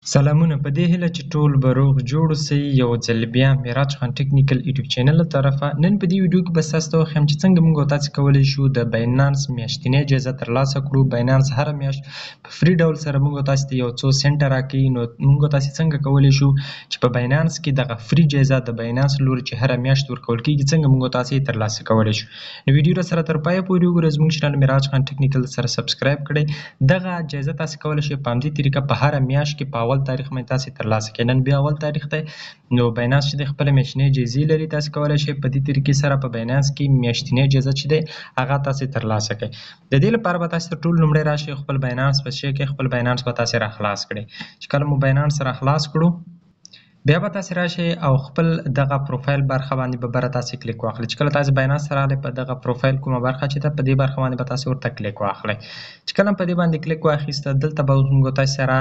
سلامونه په دې هیله چې ټول به روغ جوړ اوسئ. یو ځل بیا معراج خان ټیکنیکل یوټیوب چینل له طرفه نن په دې ویډیو کې به ستاسو ته وښیم چې څنګه موږ او تاسو کولی شو د باینانس میاشتنۍ جایزه ترلاسه کړو. باینانس هره میاشت په free ډول سره موږ او تاسو ته یو څو سنټه راکوي، نو موږ او تاسو څنګه کولی شو چې په باینانس کې دغه free جایزه د باینانس لوري چې هره میاشت ورکول کیږي څنګه موږ او تاسو یې ترلاسه کولی شو. نو ویډیو را سره تر پایه پورې وګورئ، زموږ چینل معراج خان ټیکنیکل سره subscribe کړئ. دغه جایزه تاسو کولی شئ په همدې طریقه په هره میاشت کې په اول تاریخ باندې تاسو ترلاسه کړئ. نن بیا اول تاریخ دی، نو باینانس چې د خپل میاشتنۍ جایزې لري، تاسو کولی شئ په دې طریقې سره په باینانس کې میاشتنۍ جایزه چې دی هغه تاسو ترلاسه کړئ. د دې لپاره به تاسو تر ټولو لومړی راشئ خپل باینانس په شي کې خپل باینانس به تاسو را خلاص کړئ. چې کله مو باینانس را خلاص کړو بیا به تاسو راشئ او خپل دغه پروفایل برخه باندې به بره تاسو کلیک واخلئ. چې کله تاسو باینانس ته راغلئ په دغه پروفایل کومه برخه چې ده په دې برخه باندې به تاسو ورته کلیک واخلئ. چې کله په دې باندې کلیک واخیسته دلته به اوس موږ تاسو سره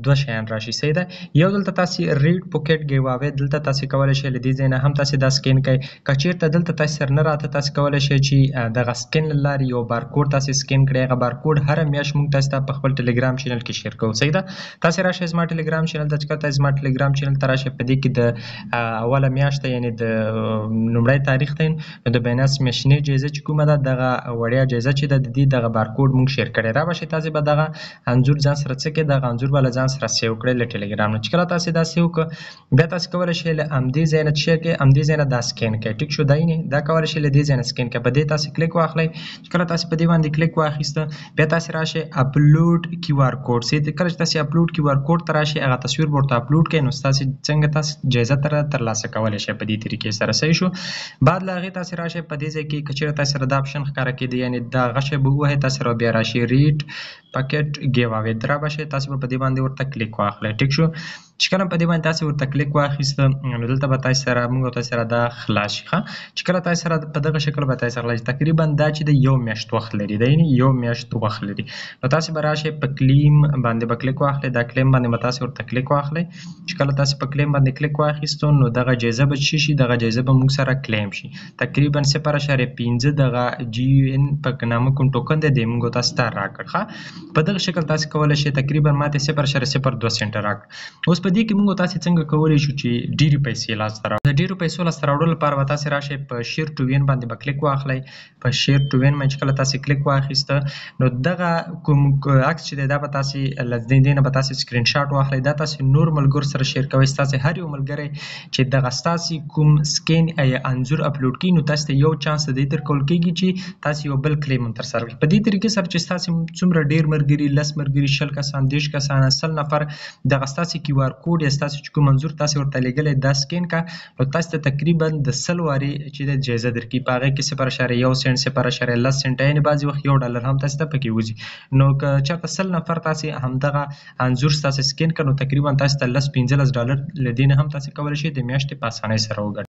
دوه شیان راشي، صحیح ده. یو دلته تاسو ریډ پوکټ ګیواوی، دلته تاسو کولی شئ له دې ځای نه هم تاسو دا سکین کړئ. که چیرته دلته تاسو سره نه راته تاسو کولی شئ چې دغه سکین له لارې یو بارکوډ تاسو سکین کړئ. هغه بارکوډ هره میاشت موږ تاسو ته په خپل ټلګرام چینل کې share کوو، صحیح ده. تاسو راشئ زما ټلګرام چینل ته، چې کله تاسو زما ټلګرام چینل ته راشئ په دې کې د اوله میاشت یعنې د لومړی تاریخ دی، نو د باینانس میاشتنۍ جایزه چې کومه ده دغه وړیا جایزه چې ده د دې دغه بارکوډ موږ share کړی. را به شئ تاسو به دغه انځور ځان سره څه کړئ، دغه انځور به له ځان سره save کړئ له ټلګرام نه. چې کله تاسو دا save کړئ بیا تاسو کولی شئ له همدې ځای نه چې کړئ همدې ځای نه دا سکین کړئ، ټیک شو. دا یې دا کولی شئ له دې ځای نه سکین کړئ، په دې تاسو کلیک واخلئ. چې کله تاسو په دې باندې کلیک واخیسته بیا تاسو راشئ upload QR code. کله چې تاسو upload QR code ته راشئ هغه تصویر به ورته اپلوډ کړئ، نو تاسو څنګه تاسو جایزه ترلاسه کولی شئ په دې طریقې سره، صحیح شو. بعد له هغې تاسو راشئ په دې ځای کې که چېرې تاسو سره دا option ښکاره کېده یعنې دا غشی به ووهئ تاسو سره بیا راشي ریډ پاکټ ګیواوی را به شئ، تاسو به په دې باندې ورته کلیک واخلئ، ټیک شو. چې کله په دې باندې تاسو ورته کلیک واخیسته نو دلته به تاسو سره موږ تاسو سره دا خلاص شي. ښه، چې کله تاسو سره په دغه شکل به تاسو سره خلاص شي، تقریبا دا چې د یو میاشت وخت لري، دا یعنې یو میاشت وخت لري. نو تاسو به راشئ په claim باندې به کلیک واخلئ، دا claim باندې به تاسو ورته کلیک واخلئ. چې کله تاسو په claim باندې کلیک واخیستو نو دغه جایزه به څه شي، دغه جایزه به موږ سره claim شي. تقریبا 0.5 دغه جی یو ان په نامه کوم ټوکن دی، دی موږ تاسو ته راکړ. ښه، په دغه شکل تاسو کولی شئ تقریبا ماته 0.02 سنټه راکړ. اوس په دې کې موږ تاسو څنګه کولی شو چې ډېرې پیسې لاسته راوړو؟ د ډېرو پیسو لاسته راوړلو لپاره به تاسو راشئ په share to win باندې به کلیک واخلئ. په share to win باندې چې کله تاسو کلیک واخیسته نو دغه کوم عکس چې دی دا به تاسو له دې نه به تاسو سکرین شاټ واخلئ، دا تاسو نور ملګرو سره share کوئ. ستاسو هر یو ملګری چې دغه ستاسو کوم سکین یا انځور اپلوډ کړي نو تاسو ته یو چانس د دې درکول کېږي چې تاسو یو بل claim هم ترسره کړئ. په دې طریقې سره چې ستاسو څومره ډېر ملګري، 10 ملګري، 20 کسان، 30 کسان، 100 نفر دغه ستاسو QR کوډ یا ستاسو چې کوم انځور تاسو ورته لېږلی دا سکین کا، نو تاسو ته تقریبا د 100 وارې چې د جایزه درکړي. په هغې کې 0.1 سنټ، 0.10 سنټ، یعنې بعضې وخت یو ډالر هم تاسو ته پکې وځي. نو که چېرته 100 نفر تاسو همدغه انځور ستاسو سکین کړ نو تقریبا تاسو ته لس پنځلس ډالر له دې نه هم تاسو کولی شئ د میاشتې په اسانۍ سره وګټئ.